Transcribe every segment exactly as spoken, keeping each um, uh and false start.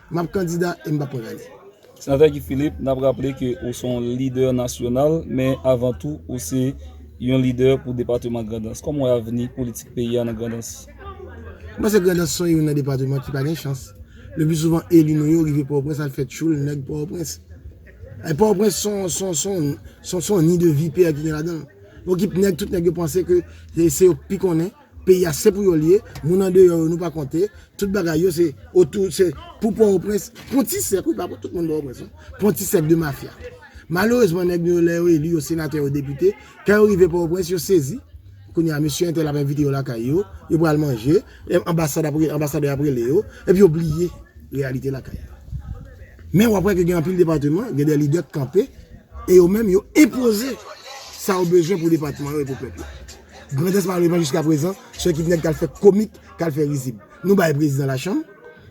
M ap kandida e m p ap pran gade. Senatè Guy Philippe, n ap raple ke ou se yon lidè nasyonal, men avan tou, ou se yon lidè pou depatman Grandans. Kòman w wè avni politik peyi a nan Grandans? M panse Grandans se youn nan depatman ki pa gen chans. Le pli souvan eli nou yo rive Pòtoprens al fè tchoul nèg Pòtoprens. E Pòtoprens se yon, se yon, se yon, se yon, se yon ni de vipè ki gen ladan l. Yon ekip nèg, tout nèg yo panse ke se, se yo ki pi konnen. Peyi a se pou yo l ye, moun andeyò yo nou pa konte, tout bagay yo se otou, se pou Pòtoprens, pou yon ti sèk, wi, pa pou tout moun Pòtoprens, non. Pou yon ti sèk de mafya. Malerezman, nèg nou yo, lè yo eli, yo senatè, yo depite, kan yo rive Pòtoprens, yo sezi. Kounye a, mesye entèl ap envite yo lakay yo, yo pral manje, e anbasad ap re-, anbasadè ap rele yo, epi yo bliye reyalite lakay yo. Men w ap wè ke gen anpil depatman, gen de lidè k kanpe, e yo menm, yo enpoze sa yo bezwen pou depatman yo e pou pèp yo. Grandans, malerezman, jiska prezan, se yon ekip nèg k al fè komik, k al fè rizib. Nou bay prezidan lachanm,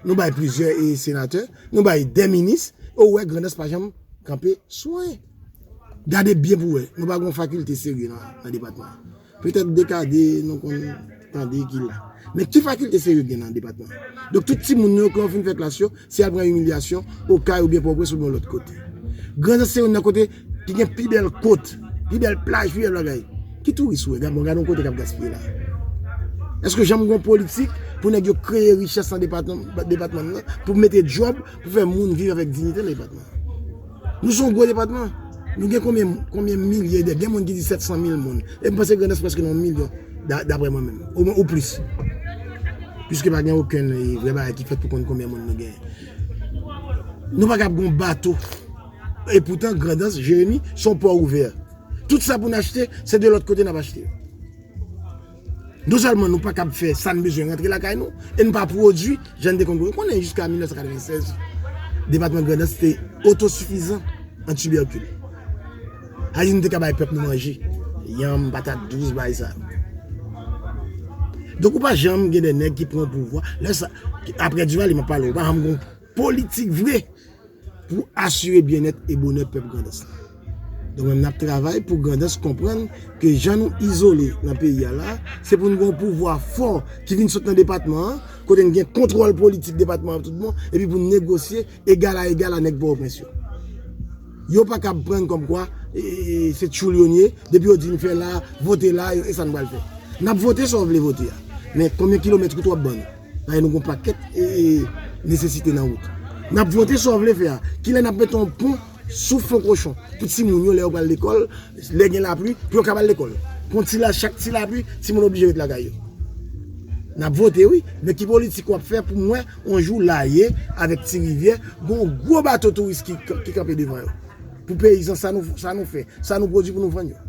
nou bay plizyè e, senatè, nou bay de minis, e w wè Grandans pa janm kanpe sou anyen. Gade byen pou w wè, nou pa gen yon fakilte serye nan, nan depatman an. Petèt dekade nou konn tande ki la. Men ki fakilte serye gen nan depatman an? Donk tout timoun yo, kan yo fin fè klas yo, se al pran imilyasyon Okay oubyen Pòtoprens oubyen yon lòt kote. Grandans se youn nan kote ki gen pi bèl kot, pi bèl plaj, pi bèl bagay. Ki touris ou wè? Gade, bon, gade yon kote k ap gaspiye la. Èske janm gen yon politik pou nèg yo kreye richès nan depatman, depatman nan, pou mete djòb, pou fè moun viv avèk diyite nan depatman? Nou se yon gwo depatman. Nou gen konbyen, konbyen milye de, gen moun ki di sèt san mil moun. E m panse Grandans prèske nan yon milyon, da-, daprè mwen menm. Omwen, ou plis. Piske pa gen okenn, e, vrè bagay ki fèt pou konn konbyen moun nou genyen. Nou pa kab gen yon bato. E poutan, Grandans, Jeremi, se yon pò ouvè. Tout sa pou n achte, se de lòt kote n ap achte. Non sèlman nou pa kab fè sa n bezwen rantre lakay nou, e n pa pwodui jan n te konn pwodui. Ou konnen jiska mil nèf san katrevennsèz, depatman Grandans te otosifizan an tibèkil. Sa vle di nou te ka bay pèp nou manje. Yanm, patat dous, bagay sa. Donk ou pa janm gen de nèg ki pran pouvwa. Lè sa, apre Duvalier, m ap pale, ou pa janm gen yon politik vre pou asire byennèt e bonè pèp Grandans la. Donk menm n ap travay pou Grandans konprann ke jan nou izole nan peyi a la, se pou n gen yon pouvwa fò ki vin sot nan depatman an, kote n gen kontwòl politik depatman an tout bon, epi pou n negosye egal a egal a nèg Pòtoprens yo. Yo pa kab pran n kòmkwa, e, e, e, se tchoul yo n ye, depi yo di n fè la, vote la, e sa n pral fè. N ap vote sa w vle vote a. Men konbyen kilomèt wout w ap ban nou? Paske nou gen yon pakèt, e, e, nesesite nan wout. N ap vote sa w vle fè a. Kilè n ap mete yon pon sou Fon Kochon pou timoun yo lè yo pral lekòl, lè gen lapli, pou yo ka pral lekòl? Pou yon ti la, chak ti lapli, timoun oblije ret lakay yo. N ap vote, wi, men ki politik w ap fè pou mwen, yon jou Laye avèk Ti Rivyè, gen yon gwo bato touris ki, ki kanpe devan yo? Pou peyizan, sa nou, sa nou fè, sa nou pwodui pou nou vann yo?